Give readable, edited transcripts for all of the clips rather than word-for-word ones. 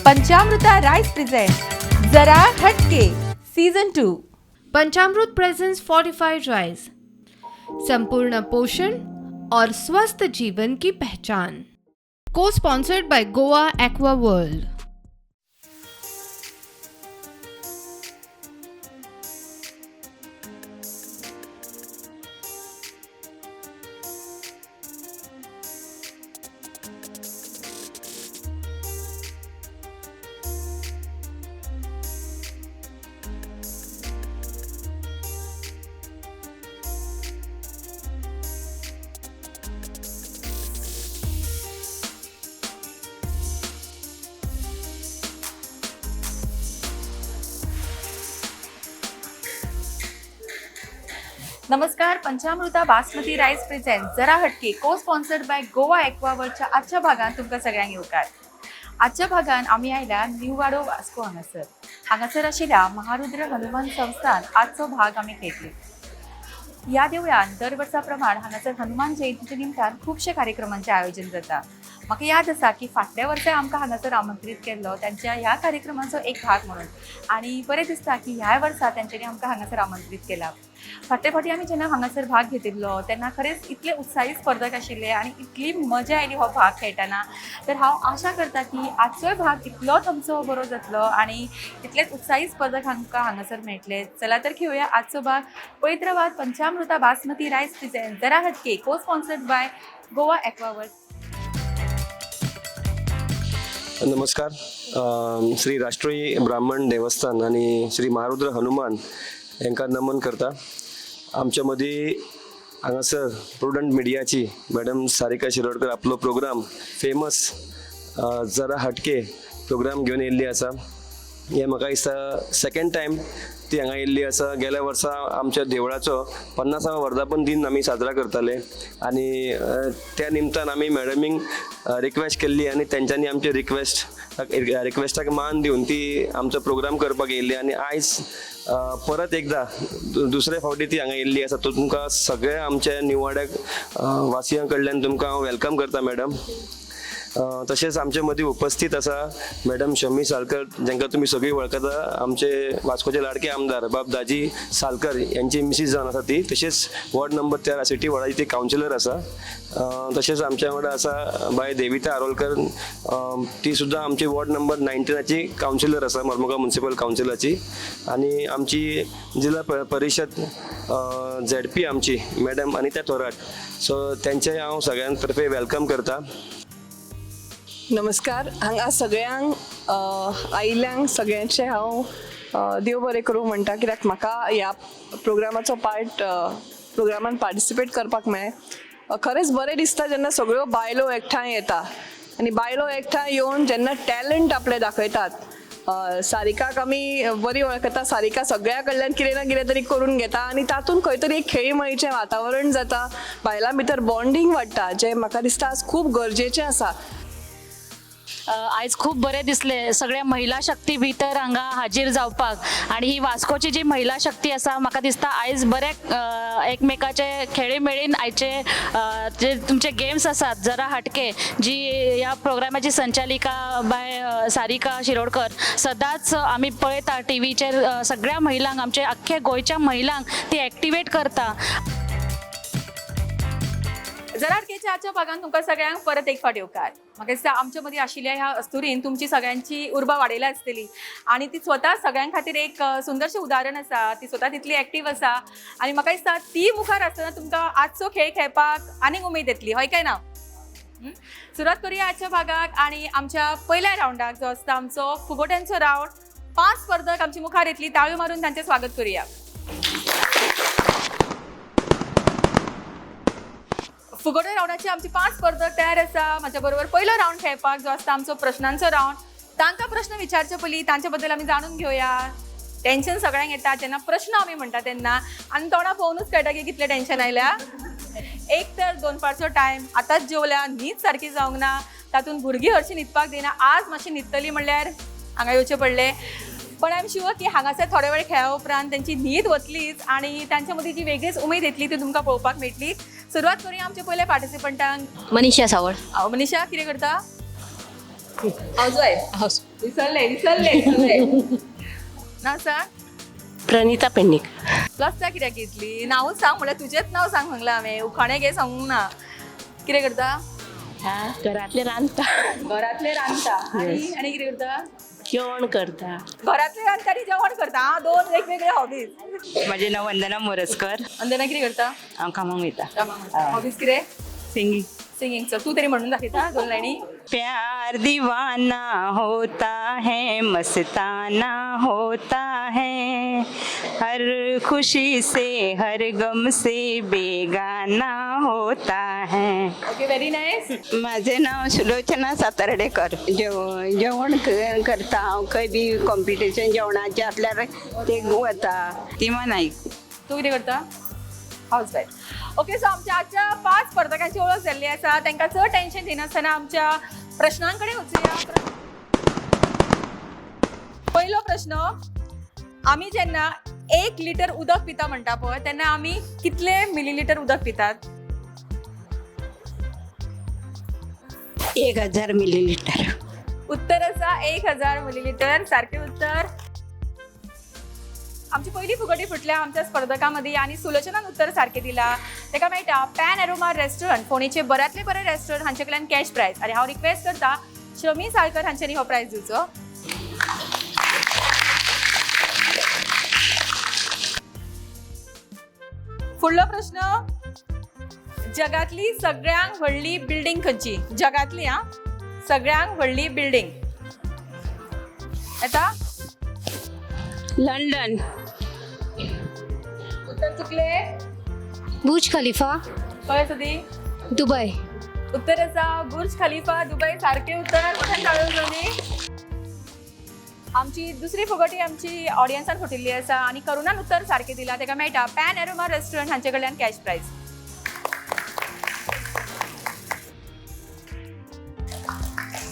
Panchamruta rice present Zara Hatke season 2. Panchamrut presents fortified rice, संपूर्ण पोषण और स्वस्थ जीवन की पहचान। को sponsored by Goa Aqua World. नमस्कार. पंचामृता बासमती राईस प्रेझेंट जरा हटके को स्पॉन्सर्ड बाय गोवा एक्वावर्ल्डच्या आजच्या भागात तुमकां सगळ्यांक येवकार. आजच्या भागान आमी आयल्या न्यू वाडो वास्को हांगासर. हांगासर आशिल्ल्या महारुद्र हनुमान संस्थान आजचो भाग आमी खेळटले. ह्या देवळान दर वर्सा प्रमाण हांगासर हनुमान जयंतीच्या निमतान खुबशे कार्यक्रमांचें आयोजन जाता. म्हाका याद आसा की फाटल्या वर्सा आमकां हांगासर आमंत्रीत केल्लो त्यांच्या ह्या कार्यक्रमाचो एक भाग म्हणून, आनी बरें दिसता की ह्याय वर्सा तेंच्यांनी आमकां हांगासर आमंत्रीत केला. फाटले फावटी आमी जेन्ना हांगासर भाग घेतिल्लो तेन्ना खरेंच इतले उत्साही स्पर्धक आशिल्ले आनी इतली मजा आयली हो भाग खेळटना. तर हांव आशा करता की आजचोय भाग इतलोच आमचो बरो जातलो आनी इतलेच उत्साही स्पर्धक आमकां हांगासर मेळटले. चला तर खेळुया आजचो भाग. पळयत रावात पंचामृता बासमती रायस प्रेझेंट जरा हटके को स्पॉन्सर्ड बाय गोवा एक्वावर्ल्ड. नमस्कार. श्री राष्ट्रीय ब्राह्मण देवस्थान आनी श्री महारुद्र हनुमान हांकां नमन करता. आमच्या मदीं हांगासर प्रुडंट मिडियाची मॅडम सारिका शिरोडकर आपलो प्रोग्राम फेमस जरा हटके प्रोग्राम घेवन येयल्ली आसा. हें म्हाका दिसता सेकेंड टायम ती हांगा येयल्ली आसा. गेल्या वर्सा आमच्या देवळाचो 50वा वर्धापन दिन आमी साजरा करताले आनी त्या निमतान आमी मॅडमींक रिक्वेस्ट केल्ली आनी तेंच्यांनी आमचे रिक्वेस्टाक मान दिवन ती आमचो प्रोग्राम करपाक येयल्ली आनी आयज परत एकदां दुसरे फावटी ती हांगा येयल्ली आसा. तो तुमकां सगळ्या आमच्या निवाड्याक वासियां कडल्यान तुमकां हांव welcome करता मॅडम. तशेंच आमचे मदीं उपस्थीत आसा मॅडम शमी सालकर, जांकां तुमी सगळीं वळखता, आमचे वास्कोचे लाडके आमदार बाब दाजी सालकर यांची मिसीस जावन आसा ती. तशेंच वॉर्ड नंबर 13 सिटी वॉर्डाची ती कावन्सिलर आसा. तशेंच आमच्या वांगडा आसा बाय देविता आरोलकर, ती सुद्दां आमची वॉर्ड नंबर 19ची कावन्सिलर आसा, मर्मुगांव म्युनिसिपल कावन्सिलाची. आनी आमची जिल्हा परिशद झेडपी आमची मॅडम अनिता थोराट. सो तेंचें हांव सगळ्यां तर्फे welcome करता. नमस्कार. हांगा सगळ्यांक आयिल्ल्यांक सगळ्यांचें हांव देव बरें करूं म्हणटा, कित्याक म्हाका ह्या प्रोग्रामाचो पार्ट प्रोग्रामान पार्टिसिपेट करपाक मेळ्ळें. खरेंच बरें दिसता जेन्ना सगळ्यो बायलो एकठांय येता आनी बायलो एकठांय येवन जेन्ना टॅलंट आपलें दाखयतात. सारिकाक आमी बरी वळखता. सारिका सगळ्या कडल्यान कितें ना कितें तरी करून घेता आनी तातूंत खंय तरी एक खेळीमेळीचें वातावरण जाता, बायलां भितर बॉन्डींग वाडटा, जें म्हाका दिसता आज खूब गरजेचें आसा. आयज खूब बरें दिसलें सगळ्या महिला शक्ती भितर हांगा हाजीर जावपाक आनी ही वास्कोची जी महिला शक्ती आसा म्हाका दिसता आयज बरें एकमेकाचे खेळीमेळीन आयचे जे तुमचे गेम्स आसात जरा हटके, जी ह्या प्रोग्रामाची संचालिका बाय सारिका शिरोडकर, सदांच आमी पळयता टिवीचेर सगळ्या महिलांक, आमचे अख्खे गोंयच्या महिलांक ती एक्टिवेट करता. जरा हटकेच्या आजच्या भागान तुमकां सगळ्यांक परत एक फावट येवकार. म्हाका दिसता आमच्या मदीं आशिल्ल्या ह्या अस्तुरीन तुमची सगळ्यांची उर्बा वाडयल्या आसतली आनी ती स्वता सगळ्यां खातीर एक सुंदरशें उदाहरण आसा. ती स्वता तितली एक्टीव आसा आनी म्हाका दिसता ती मुखार आसतना तुमकां आजचो खेळ खेळपाक आनीक उमेद येतली, हय काय ना? सुरवात करूया आजच्या भागाक आनी आमच्या पयल्या रावंडाक जो आसता आमचो फुगोट्यांचो रावंड. 5 स्पर्धक आमच्या मुखार येतली, ताळयो मारून तांचें स्वागत करूया. फुगोटे रावंडाचे आमचे 5 स्पर्धक तयार आसा. म्हाज्या बरोबर पयलो रावंड खेळपाक जो आसता आमचो प्रश्नांचो रावंड. तांकां प्रश्न विचारचे पयलीं तांचे बद्दल आमी जाणून घेवया. टेन्शन सगळ्यांक येता जेन्ना प्रश्न आमी म्हणटा तेन्ना, आनी तोंडा पळोवनूच कळटा की कितलें टेन्शन आयल्या. एक तर दनपारचो टायम, आतांच जेवल्या, न्हीद सारकी जावंक ना, तातूंत भुरगीं हरशीं न्हिदपाक दिना. आज मातशी न्हिदतली म्हणल्यार हांगा येवचें पडलें. पण I am sure की हांगासर थोडे वेळ खेळ्या उपरांत तेंची न्हीद वतलीच आनी तांच्या मदीं जी वेगळीच उमेद येतली ती तुमकां पळोवपाक मेळटली. सुरवात करूया आमच्या पयल्या पार्टिसिपंटांक. मनीषा सावळ. मनीषा कितें करता? House wife. विसरले विसरले सगळे. नाव सांग. प्रणिता पेडणेकर. लसता कित्याक घेतली? नांवूच सांग म्हणल्यार तुजेंच नांव सांग सांगलां हांवें, उखाणें घे सांगूंक ना. कितें करता? घरांतलें रांदता. घरांतलें रांदता. आनी आनी कितें करता? जेवण करता. घरांतलें रांदता आनी जेवण करता. आं, दोन वेगवेगळे हॉबीज. म्हजें नांव वंदना मोरजकर. अंदना कितें करता? हांव कामाक वयता. हॉबीज कितें? सिंगींग. सिंगींग. चल, तूं तरी म्हणून दाखयता दोन लायनी. प्यार दीवाना होता है, मस्ताना होता है, हर खुशी से हर गम से बेगाना होता है. Okay, very nice. माझे नाव सुलोचना सातार्डेकर. जेवण करता हांव. खंय बी कॉम्पिटिशन जेवणाचें आसल्यार ते वता. तिमा नाईक. तूं कितें करता? House wife. ओके, सो आमच्या आजच्या पांच स्पर्धकांची ओळख जाल्ली आसा. तांकां चड टेन्शन दिनासतना आमच्या प्रश्नां कडेन वचुया. पयलो प्रश्न, आमी जेन्ना 1 लिटर उदक पिता म्हणटा पळय, तेन्ना आमी कितले मिलीलिटर उदक पितात? 1000 मिलीलिटर. उत्तर आसा 1000 मिलीलिटर. सारकें उत्तर. आमची पयली फुगटी फुटल्या आमच्या स्पर्धकां मदीं आनी सुलोचनान उत्तर सारकें दिलां. ताका मेळटा पॅन एरोमा रेस्टॉरंट, फोंडेचे बऱ्यांतले बरें रेस्टॉरंट हांचे कडल्यान कॅश प्रायज. आनी हांव रिक्वेस्ट करता शमी साळकर हांच्यांनी हो प्रायज दिवचो. फुडलो प्रश्न, जगातली सगळ्यांत व्हडली बिल्डींग खंयची? जगातली, आं, सगळ्यांत व्हडली बिल्डींग येता? लंडन. उत्तर चुकले. बुर्ज खलीफा. कळ्ळें सदी? दुबई. उत्तर आसा बुर्ज खलीफा दुबय. सारकें उत्तर. मोठ्यान टाळयो जावनी. आमची दुसरी फुगटी आमची ऑडियन्सान फुटिल्ली आसा आनी करुणान उत्तर सारकें दिलां. ताका मेळटा पॅन एरोमा रेस्टॉरंट हांचे कडल्यान कॅश प्रायज.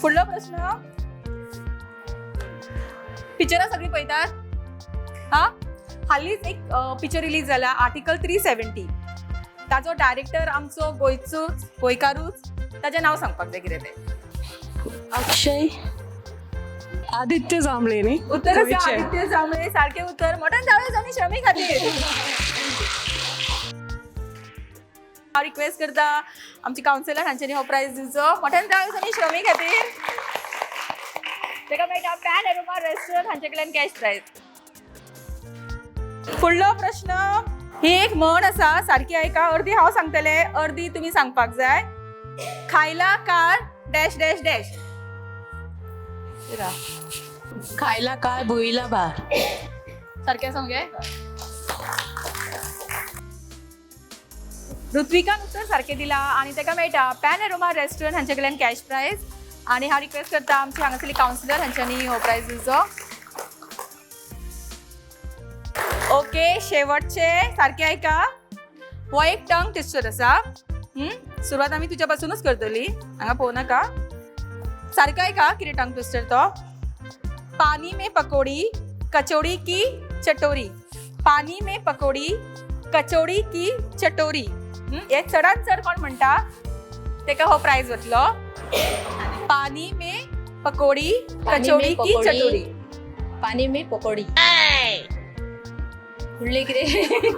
फुडलो प्रश्न, पिक्चरां सगळीं पळयतात हा? हालींच एक पिक्चर रिलीज जाला, आर्टिकल 370. ताचो डायरेक्टर आमचो गोंयचोच, गोंयकारूच. ताचें नांव सांगपाक जाय, कितें तें. अक्षय आदित्य जांभळे न्ही? उत्तर आसा गोंयचे. आदित्य जांभळे. सारकें उत्तर. मोठ्यान टाळयो जावनी शमी खातीर. हांव रिक्वेस्ट करता आमची कावन्सिलर हांच्यांनी हो प्रायज दिवचो. मोठ्यान टाळयो जावनी शमी खातीर. ताका मेळटा पॅन एरोमा रेस्टॉरंट हांचे कडल्यान कॅश प्रायज. फुडलो प्रश्न, ही एक म्हण आसा. सारकी आयका. अर्दी हांव सांगतलें, अर्दी तुमी सांगपाक जाय. खायला car dash dash dash. खायला काय भुईला भार. सारकें आसा मगे? ऋत्विकान उत्तर सारकें दिलां आनी ताका मेळटा पॅन एरोमा रेस्टॉरंट हांचे कडल्यान कॅश प्रायज. आनी हांव रिक्वेस्ट करता आमची हांगासरली कावन्सिलर हांच्यांनी हो प्रायज दिवचो. ओके, शेवटचे. सारकें आयका. हो एक टंग ट्विस्टर आसा. सुरवात आमी तुज्या पासूनच करतली. हांगा पळोवं नाका. सारकें आयका, कितें टंग ट्विस्टर तो. पानी में पकौड़ी कचौड़ी की चटोरी. पानी में पकौड़ी कचौड़ी की चटोरी. हे चडान चड कोण म्हणटा तेका हो प्रायज वतलो. पानी में पकौड़ी पानी में कचौड़ी की पकौड़ी. चटोरी. पानी में पकौड़ी. फुडलें कितें?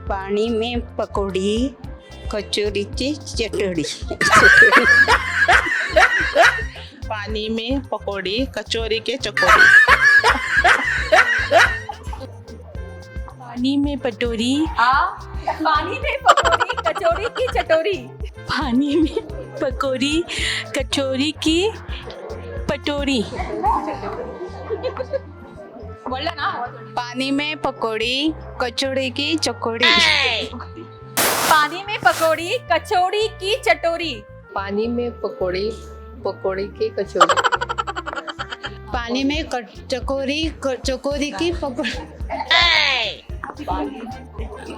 पाणी में पकोडी कचोरीची चटोरी. पानी में पकौड़ी कचौरी के चकोरी. पानी में पटोरी. आ, पानी में पकौड़ी कचौड़ी की चटोरी. पानी में पकौड़ी कचौरी की पटोरी. बोलला ना? पानी में पकौड़ी कचौड़ी की चकोड़ी. पानी में पकौड़ी कचौड़ी की चटोरी. पानी में पकौड़ी पकौड़ी की कचौड़ी. पानी में चकोरी, चकोरी की पकौड़ी.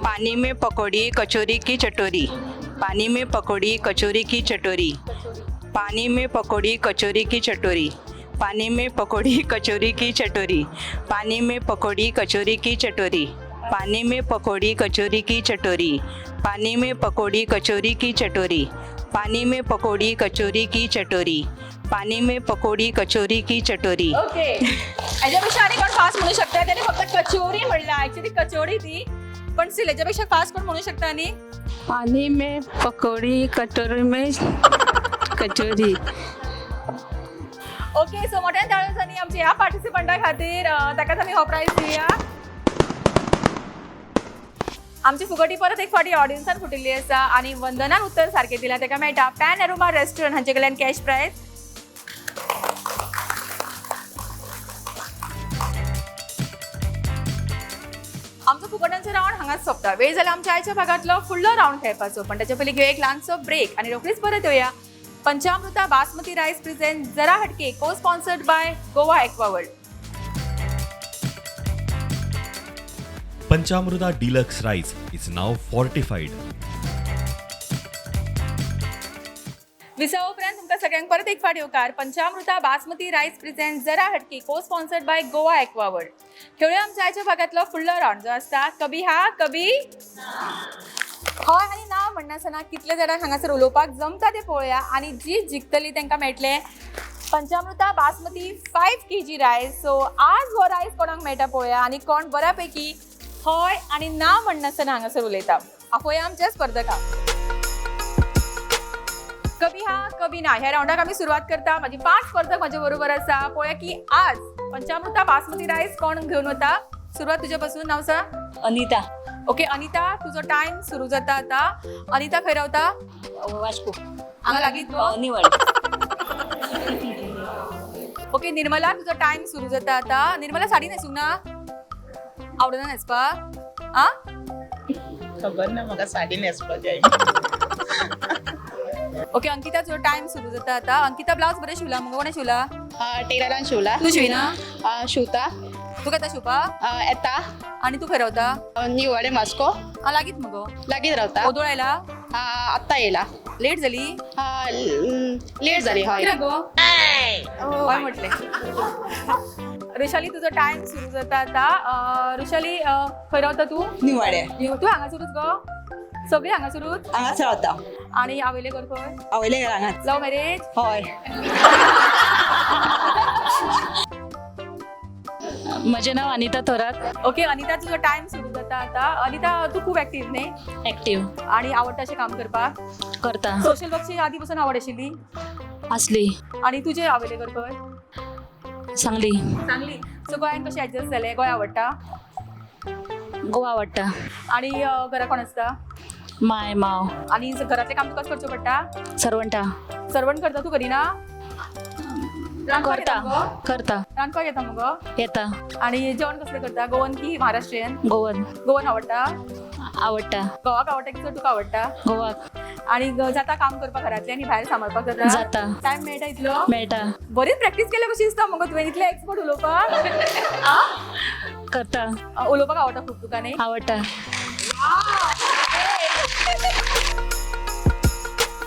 पानी में पकौड़ी कचौरी की चटोरी. पानी में पकौड़ी कचौरी की चटोरी. पानी में पकौड़ी कचौरी की चटोरी. पानी में पकौड़ी कचौरी की चटोरी. पानी में पकौड़ी कचौरी की चटोरी. पानी में पकौड़ी कचौरी की चटोरी. पानी में पकौड़ी कचौरी की चटोरी. पानी में पकौड़ी कचौरी की चटोरी, पानी में पकौड़ी कचौरी की चटोरी. ओके, ह्याच्यापेक्षा आणि कोण फास्ट म्हणू शकता? त्याने फक्त कचोरी म्हणला, ऍक्च्युली कचोरी ती, पण स्टील याच्यापेक्षा फास्ट कोण म्हणू शकता? आणि पानी में पकौड़ी, कटोरी में कचौरी. ओके, सो मोठ्यान टाळयो जाली आमच्या ह्या पार्टिसिपंटा खातीर. ताकाच आमी हो प्रायज दिवया. आमची फुगटी परत एक फावटी ऑडियन्सान फुटिल्ली आसा आनी वंदनान उत्तर सारकें दिलां, ताका मेळटा पॅन अरोमा रेस्टॉरंट हांचे कडल्यान कॅश प्रायज. आमचो फुगट्यांचो रावंड हांगाच सोंपता. वेळ जाला आमच्या आयच्या भागांतलो फुडलो रावंड खेळपाचो, पण ताच्या पयलीं घेवया एक ल्हानसो ब्रेक आनी रोखडीच परत येवया. पंचामृता बासमती रायस प्रेझेंट जरा हटके, को sponsored by Goa Aquaworld. Panchamruta Deluxe Rice is now fortified. विसवा उपरांत तुमकां सगळ्यांक परत एक फावट येवकार. पंचामृता बासमती रायस प्रेझेंट जरा हटके, को स्पॉन्सर्ड बाय गोवा एक्वावर्ल्ड. खेळूया आमच्या आयच्या भागांतलो फुडलो रावंड जो आसता कभी हा कभी हय आनी ना म्हणनासतना कितले जाणांक हांगासर उलोवपाक जमता ते पळोवया आनी जी जिखतली तांकां मेळटलें पंचामृता बासमती 5 kg rice. सो आज हो रायस कोणाक मेळटा पळोवया आनी कोण बऱ्या पैकी हय आनी ना म्हणनासतना हांगासर उलयता. आपोवया आमच्या स्पर्धकांक. कभी हा कभी ना ह्या रावंडाक आमी सुरवात करता. माझी पांच स्पर्धक माझ्या बरोबर आसा. पळोवया की आज पंचामृता बासमती रायस कोण घेवन वता. सुरवात तुज्या पासून. नाव सांग. अनिता. ओके अनिता, तुजो टायम सुरू जाता आता. अनिता, खंय रावता? वास्को. हांगा लागीं तो? निवळ. ओके निर्मला, तुजो टायम सुरू जाता आता. निर्मला, साडी न्हेसूंक ना? आवडना न्हेसपाक आ? खबर ना म्हाका साडी न्हेसपाक जाय. ओके अंकिता, तुजो टायम सुरू जाता आता. अंकिता, ब्लाउज बरें शिवला मुगो? कोणें शिवला? टेलरान शिवला. तूं शिवना? शिवता. तुका येता शिवपाक? येता. आनी तूं खंय रावता? निवळे वास्को. आ, लागींच मुगो. लागींच रावता. ओदोळ आयला? आत्तां येयला. लेट जाली? लेट जाली हय. कित्याक गो? हय म्हटलें. ऋषाली, तुजो टायम सुरू जाता आता. ऋषाली, खंय रावता तूं? निवाडे. तूं हांगासरूच गो? सगळीं हांगासरूच? हांगाच रावता. आनी आवयलें घर खंय? आवयले घर हांगाच. Love marriage? हय. म्हजें नांव अनिता थोरात. ओके अनिता, तुजो टायम सुरू जाता आता. अनिता, तूं खूब एक्टीव न्ही? एक्टीव. आणि आवडटा अशें काम करपाक? करता. सोशल वर्कची आदी पासून आवड आशिल्ली? आसली. आनी तुजें आवयलें घर खंय? सांगली. सांगली. सो गोंयान कशें एडजस्ट जालें? गोंय आवडटा? गोवा आवडटा. आनी घरा कोण आसता? माय, माव. आनी घरातलें काम तुकाच करचें पडटा? सर्वंटा. सर्वंट करता, तूं करिना? रांदपाक करता. येता मुगो? करता. रांदपाक येता मुगो? येता. आनी जेवण कसलें करता, गोवन की महाराष्ट्रीयन? गोवन. गोवन आवडटा? आवडटा. घोवाक आवडटा की चड तुका आवडटा? गोवाक. आनी जाता काम करपाक घरातलें आनी भायर सांबाळपाक जाता? जाता. टायम मेळटा इतलो? मेळटा. बरीच प्रॅक्टीस केल्या कशी दिसता मुगो तुवें, इतलें एक्सपर्ट उलोवपाक. करता. उलोवपाक आवडटा खूब तुका न्ही? आवडटा.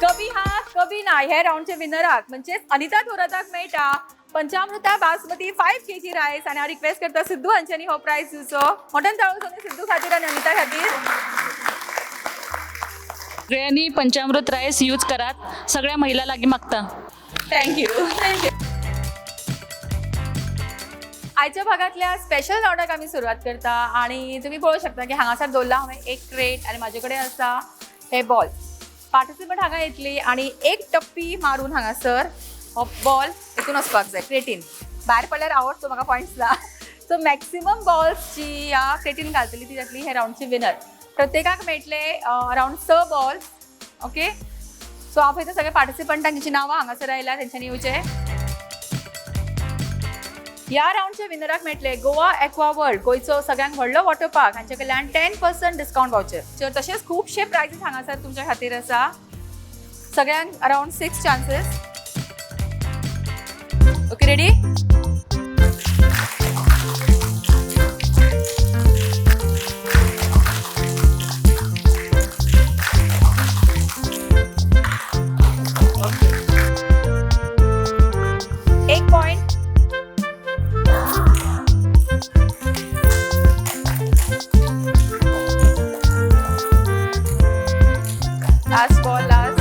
कभी हा कभी ना ह्या राऊंडच्या विनराक म्हणजेच अनिता थोराताक मेळटा पंचामृता बासमती 5 kg rice. आनी हांव रिक्वेस्ट करता सिद्धू हांच्यांनी हो प्रायज दिवचो. मोठ्यान ताळो सिद्धू खातीर आनी अनिता खातीर. सगळ्यांनी पंचामृत रायस यूज करात, सगळ्या महिला लागीं मागता. Thank you, thank you. आयच्या भागातल्या स्पेशल रावंडाक आमी सुरवात करता आणि तुम्ही पळोवंक शकता की हांगासर दवरला हांवें एक क्रेट आनी म्हाजे कडेन आसा हे बॉल. पार्टिसिपंट हांगा येतली आणि एक टप्पी मारून हांगासर हो बॉल हितून वचपाक जाय क्रेटीन. भायर पडल्यार आवट, सो म्हाका पॉयंट्स ना. सो मॅक्सिमम बॉल्स जी ह्या क्रेटीन घालतली ती जातली हे रावंडची विनर. प्रत्येकाक मेळटले अरावंड 6 बॉल्स. ओके, सो हांव पळयता सगळे पार्टिसिपंटांची नांवां हांगासर आयल्या, तेंच्यांनी येवचें. ह्या रावंडच्या विनराक मेळटले गोवा एक्वा वर्ल्ड, गोंयचो सगळ्यांत व्हडलो वॉटर पार्क, हांचे कडल्यान 10% डिस्कावंट वाउचर. तशेंच खुबशे प्रायजीस हांगासर तुमच्या खातीर आसा. सगळ्यांक अरावंड 6 chances. Okay, ready? एक पॉइंट. Last ball, last.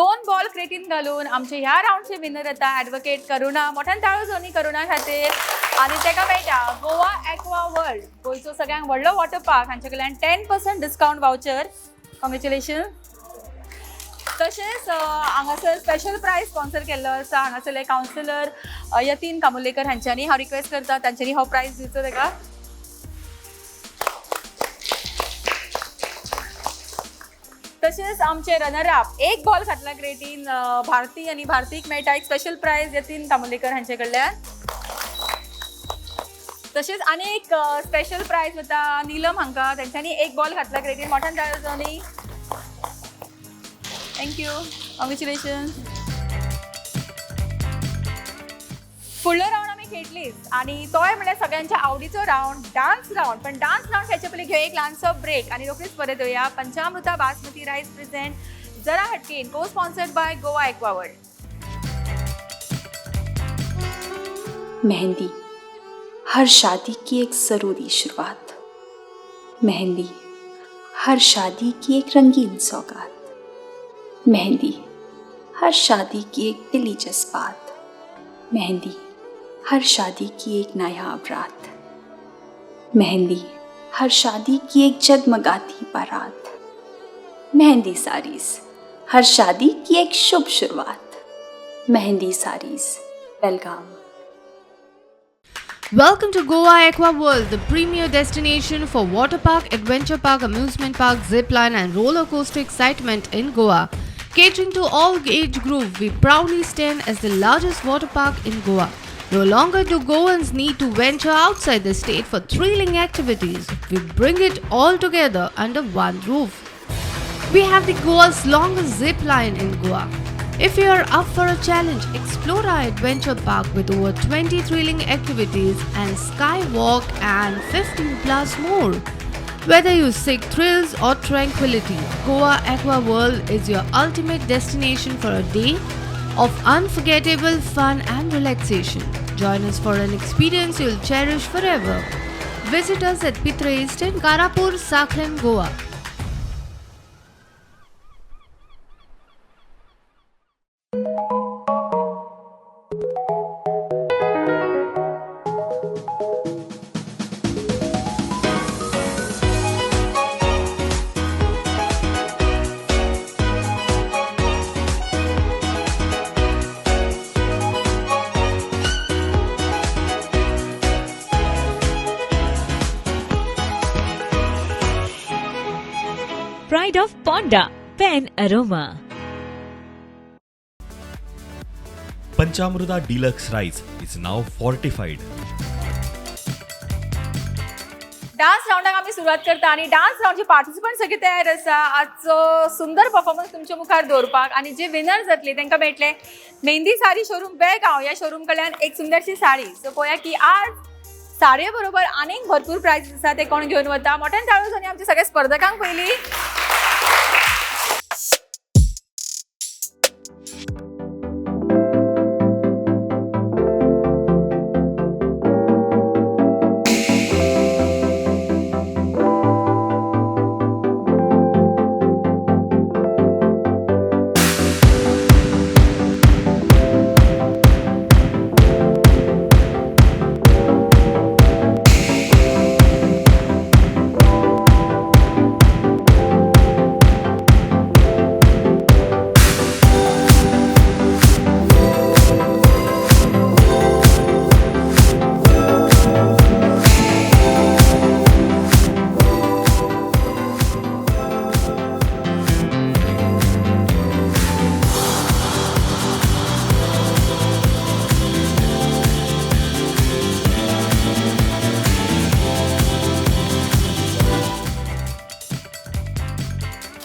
दोन बॉल क्रेटीन घालून आमचे ह्या रावंडचे विनर जाता ॲडवोकेट करुणा. मोठ्यान ताळो जावनी करुणा खातीर. आनी ताका मेळटा गोवा एक्वा वर्ल्ड, गोंयचो सगळ्यांत व्हडलो वॉटर पार्क, हांचे कडल्यान 10% डिस्कावंट वावचर. कॉंग्रेच्युलेशन. तशेंच हांगासर स्पेशल प्रायज स्पॉन्सर केल्लो आसा हांगासरले कावन्सिलर यतीन कामुलेकर हांच्यांनी. हांव रिक्वेस्ट करता तांच्यांनी हो प्रायज दिवचो ताका. तशेंच आमचे रनर अप एक बॉल घातला क्रेटीन भारती, आनी भारतीक मेळटा एक स्पेशल प्रायज यतीन कामुलेकर हांचे कडल्यान. तशेंच आनी एक स्पेशल प्रायज वता नीलम हांकां, तेंच्यांनी एक बॉल घातला क्रेटीन. मोठ्यान ताळयो जावनी. Thank you, congratulation. फुडलो रावंड आमी खेळटलीच आनी तोय म्हणल्यार सगळ्यांच्या आवडीचो रावंड, डान्स रावंड. पण डान्स रावंड खेळचे पयलीं घेवया एक ल्हानसो ब्रेक आनी रोखडीच परत येवया. पंचामृता बासमती रायस प्रेझेंट जरा हटकेन, को sponsored by Goa Aquaworld. Mehndi हर शादी की एक ज़रूरी शुरुआत, मेहंदी हर शादी की एक रंगीन सौगात, मेहंदी हर शादी की एक दिली जज्बात, मेहंदी हर शादी की एक नायाब रात, मेहंदी हर शादी की एक जगमगाती बारात, मेहंदी साड़ीज हर शादी की एक शुभ शुरुआत, मेहंदी साड़ीज बेलगाम. Welcome to Goa Aqua World, the premier destination for water park, adventure park, amusement park, zip line and roller coaster excitement in Goa. Catering to all age group, we proudly stand as the largest water park in Goa. No longer do Goans need to venture outside the state for thrilling activities. We bring it all together under one roof. We have the Goa's longest zip line in Goa. If you are up for a challenge, explore our adventure park with over 20 thrilling activities and skywalk and 15 plus more. Whether you seek thrills or tranquility, Goa Aqua World is your ultimate destination for a day of unforgettable fun and relaxation. Join us for an experience you'll cherish forever. Visit us at Pitre Estate, Karapur, Sakhran, Goa. Pride of Ponda, Pen Aroma. Panchamruta Deluxe Rice is now fortified. Dance रावंडाक आमी सुरवात करता आनी dance रावंडचे participant सगळे तयार आसा आजचो सुंदर performance तुमच्या मुखार दवरपाक. आनी जे विनर जातले तांकां मेळटले मेहंदी साडी शोरूम बेळगांव ह्या शोरूम कडल्यान एक सुंदरशी साडी. सो पळोवया की आज साडये बरोबर आनीक भरपूर प्रायजीस आसा ते कोण घेवन वता. मोठ्यान टाळयो जावनी आमच्या सगळ्या स्पर्धकांक पयलीं.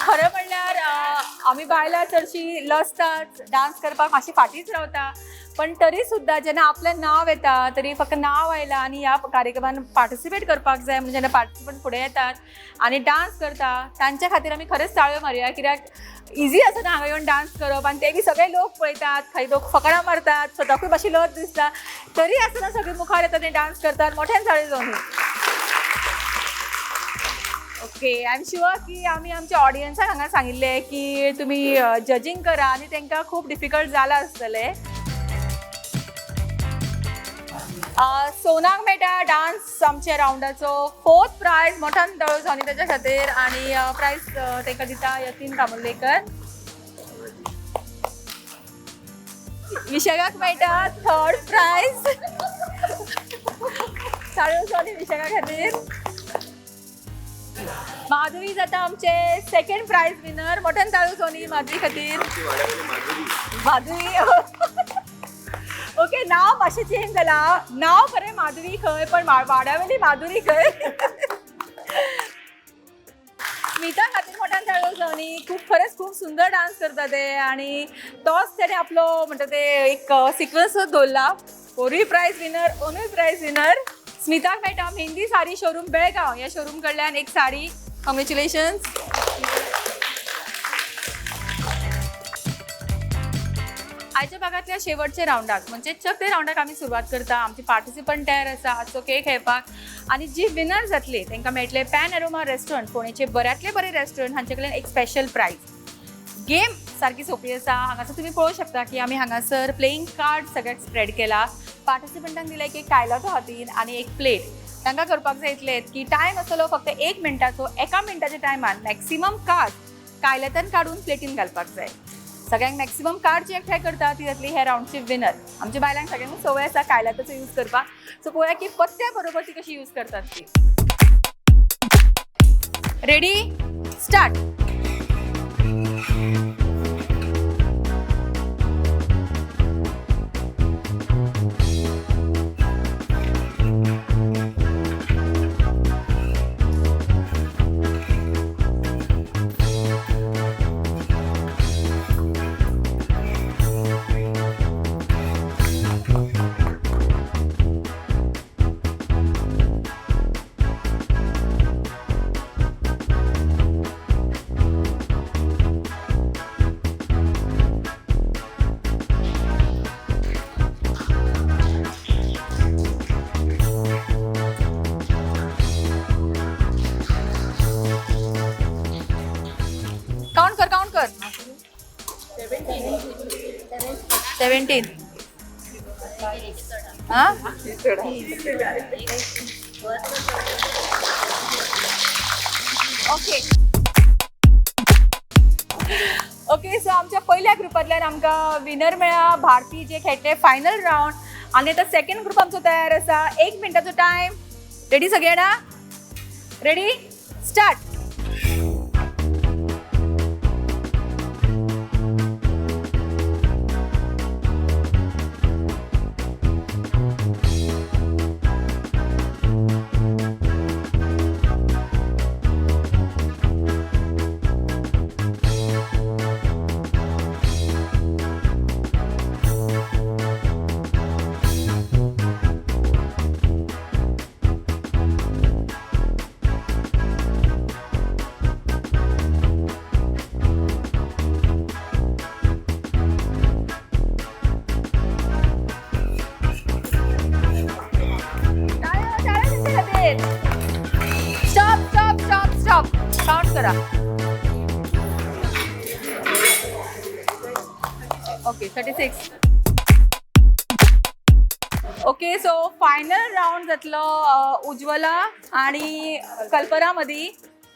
खरें म्हणल्यार आमी बायलां चडशीं लजतात डान्स करपाक, मातशी फाटींच रावता, पण तरी सुद्दां जेन्ना आपलें नांव येता तरी फक्त नांव आयलां आनी ह्या कार्यक्रमान पार्टिसिपेट करपाक जाय म्हणून जेन्ना पार्टिसिपंट फुडें येतात आनी डान्स करता तांच्या खातीर आमी खरेंच ताळयो मारुया. कित्याक इजी आसना हांगा येवन डान्स करप आनी ते बी सगळे लोक पळयतात, खंय लोक फकणां मारतात, स्वताकूय मातशी लज दिसता, तरी आसतना सगळे मुखार येतात आनी डान्स करतात. मोठ्यान ताळयो जावनी. ओके, I am sure की आमी आमच्या ऑडियन्साक हांगा सांगिल्लें की तुमी जजींग करा आनी तांकां खूब डिफिकल्ट जालां आसतलें. सोनाक मेळटा डान्स आमच्या रावंडाचो फोर्थ प्रायज. मोठ्यान टाळयो सोनी ताच्या खातीर. आनी प्रायज तांकां दिता यतीन कामुर्लेकर. विशाखाक मेळटा थर्ड प्रायज. टाळयो सोनी विशाखा खातीर. माधुरी जाता आमचे सेकंड प्रायज विनर. मोठ्यान टाळयो सोनी माधुरी खातीर. माधुरी, ओके, नाव मातशें चेंज जाला. नाव खरें माधुरी खंय, पण वाड्यावेली माधुरी खंय. स्मिता खातीर मोठ्यान टाळयो सोनी. खूब, खरेंच खूब सुंदर डान्स करता ते आनी तोच तेणे आपलो म्हणटा ते एक सिक्वन्स दवरला. फोरूय प्रायज विनर, दोनूय प्रायज विनर. स्मिताक मेळटा मेहंदी साडी शोरूम बेळगांव ह्या शोरूम कडल्यान एक साडी. कॉंग्रेच्युलेशन्स. आयच्या भागांतल्या शेवटच्या रावंडाक म्हणजे चवथ्या रावंडाक आमी सुरवात करता. आमची पार्टिसिपंट तयार आसा आजचो खेळ खेळपाक आनी जी विनर जातली तांकां मेळटले पॅन एरोमा रेस्टॉरंट, फोंडेचे बऱ्यांतले बरे रेस्टॉरंट, हांचे कडल्यान एक स्पेशल प्रायज. गेम सारकी सोंपी आसा. हांगासर तुमी पळोवंक शकता की आमी हांगासर प्लेइंग कार्ड सगळ्याक स्प्रेड केला. पार्टिसिपंटांक दिला एक कायलातो हातीन आनी एक प्लेट. तांकां करपाक जाय इतलेंच की टायम आसतलो फक्त 1 मिनटाचो. 1 मिनटाच्या टायमान मॅक्सिमम कार्ड कायलात्यान काडून प्लेटीन घालपाक जाय. सगळ्यांक मॅक्सिमम कार्ड जी एकठांय करता ती जातली ह्या रावंडची विनर. आमच्या बायलांक सगळ्यांक संवय आसा कायलाताचो यूज करपाक. सो पळोवया की पत्त्या बरोबर ती कशी यूज करतात ती. Ready, start. Count कर, काउंट कर. 17. हा, ओके ओके. सो आमच्या पयल्या ग्रुपांतल्यान आमकां विनर मेळ्ळा भारती, जे खेळटले फायनल रावंड. आनी आतां सेकंड ग्रुप आमचो तयार आसा. 1 मिनटाचो टायम. रेडी सगळे जाणा? Ready, start. Stop stop stop stop. Count करा. Okay, 36. Okay, so final round जातलो उज्वला आणि कल्पना मदीं.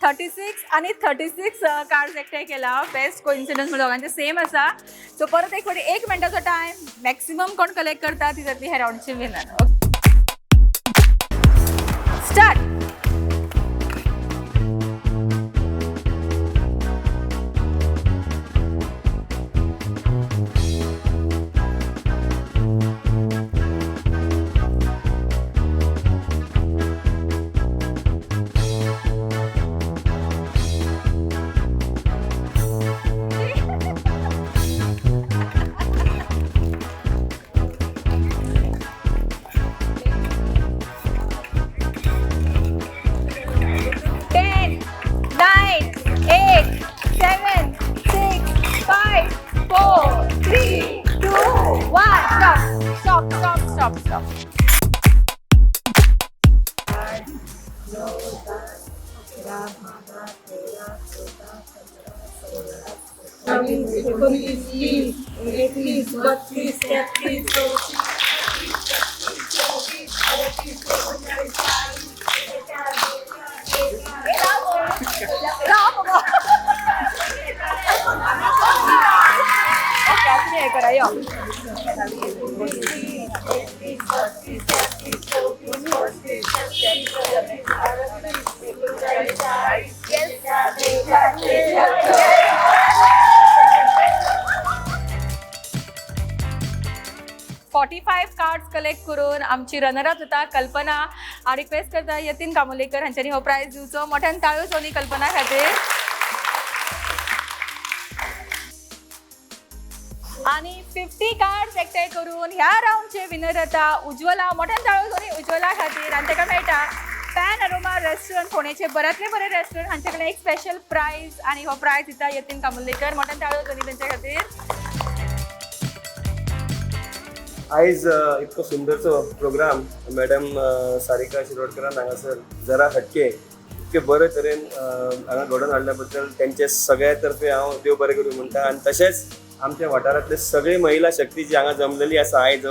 36 आनी 36 कार्ड्स एकठांय केला. बेस्ट कोइन्सिडन्स म्हणजे दोगांचे सेम आसा. सो परत एक फावटी 1 मिनटाचो टायम. मॅक्सिमम कोण कलेक्ट करता ती जातली ह्या रावंडची winner. Start. 10, 9, 8, 7, 6, 5, 4, 3, 2, 1. Stop, stop, stop, stop, stop. 19, 20, 21, 32, 33, 34, 35, 36, 37, 48, okay, आतां हें करा यो. 45 कार्ड्स कलेक्ट करून आमची रनर अप जाता कल्पना. हांव रिक्वेस्ट करता यतीन कामोलेकर हांच्यांनी हो प्रायज दिवचो. मोठ्यान ताळयो जावनी कल्पना खातीर. आनी 50 कार्ड्स एकठांय करून ह्या रावंडचे विनर जाता उज्वला. मोठ्यान ताळयो जावनी उज्वला खातीर. आनी ताका मेळटा पॅन अरोमा रेस्टॉरंट, फोंडेचे बऱ्यांतले बरें रेस्टॉरंट, हांचे कडेन एक स्पेशल प्रायज आनी हो प्रायज दिता यतीन कामोलेकर. मोठ्यान ताळयो जावनी तेंच्या खातीर. आयज इतको सुंदरचो प्रोग्राम मॅडम सारिका शिरोडकरान हांगासर जरा हटके इतके बरे तरेन हांगा घडोवन हाडल्या बद्दल तेंचे सगळ्या तर्फे हांव देव बरें करूं म्हणटा. आनी तशेंच आमच्या वाठारांतले सगळे महिला शक्ती जी हांगा जमलेली आसा आयज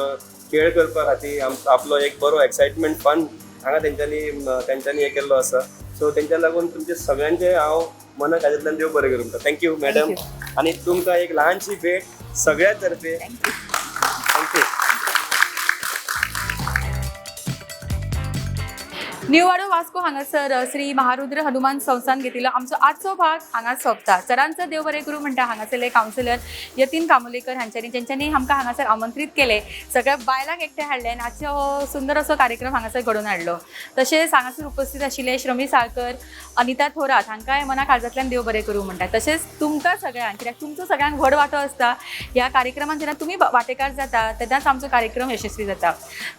खेळ करपा खातीर, आपलो एक बरो एक्सायटमेंट फन हांगा तेंच्यांनी हें केल्लो आसा. सो तेंच्या लागून तुमचे सगळ्यांचे हांव मना काळजांतल्यान देव बरें करूं म्हणटा. Thank you madam. आनी तुमकां एक ल्हानशी भेट सगळ्या तर्फे. Thank you. निववाडो वास्को हांगासर श्री महारुद्र हनुमान संस्थान घेतिल्लो आमचो आजचो भाग हांगा सोंपता. सरांचो देव बरें करूं म्हणटा हांगासरले कावन्सिलर यतीन कामोलेकर हांच्यांनी, जेंच्यांनी आमकां हांगासर आमंत्रीत केले, सगळ्या बायलांक एकठांय हाडले आनी आजचो हो सुंदर असो कार्यक्रम हांगासर घडोवन हाडलो. तशेंच हांगासर उपस्थित आशिल्ले श्रमी साळकर, अनिता थोरात हांकांय मना काळजांतल्यान देव बरें करूं म्हणटा. तशेंच तुमकां सगळ्यांक, कित्याक तुमचो सगळ्यांक व्हड वांटो आसता ह्या कार्यक्रमान, जेन्ना तुमी वांटेकार जाता तेन्नाच आमचो कार्यक्रम यशस्वी जाता.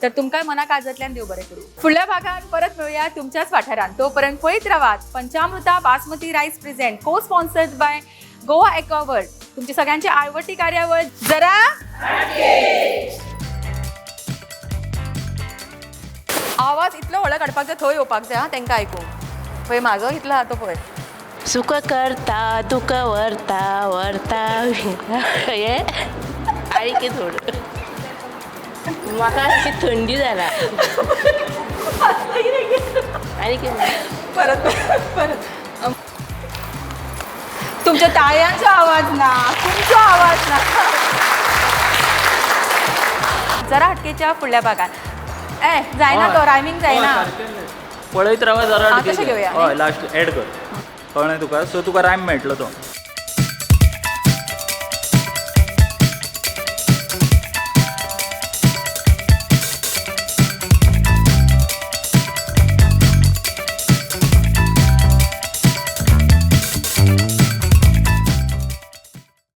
तर तुमकांय मना काळजांतल्यान देव बरें करूं. फुडल्या भागान परत मेळुया तुमच्याच वाठारांत. तोपर्यंत पळयत रावात Panchamruta basmati rice present co sponsored by Goa Aquaworld. तुमची सगळ्यांची आवडटी कार्यावळ जरा आवाज इतलो व्हडलो काडपाक जाय, थंय येवपाक जाय. तांकां आयकूंक पळय म्हाजो इतलो आहा तो पळय. सुख करता तुका व्हरता व्हरता हे आनी थोडं म्हाका अशी थंडी जाला. आनी परत परत तुमच्या ताळयांचो आवाज ना, तुमचो आवाज ना. जरा हटकेच्या फुडल्या भागात ए जायना तो रायमींग जायना. पळयत रावा जरा तशें घेवया. हय लास्ट एड कर, कळ्ळें तुका. सो तुका रायम मेळटलो तो.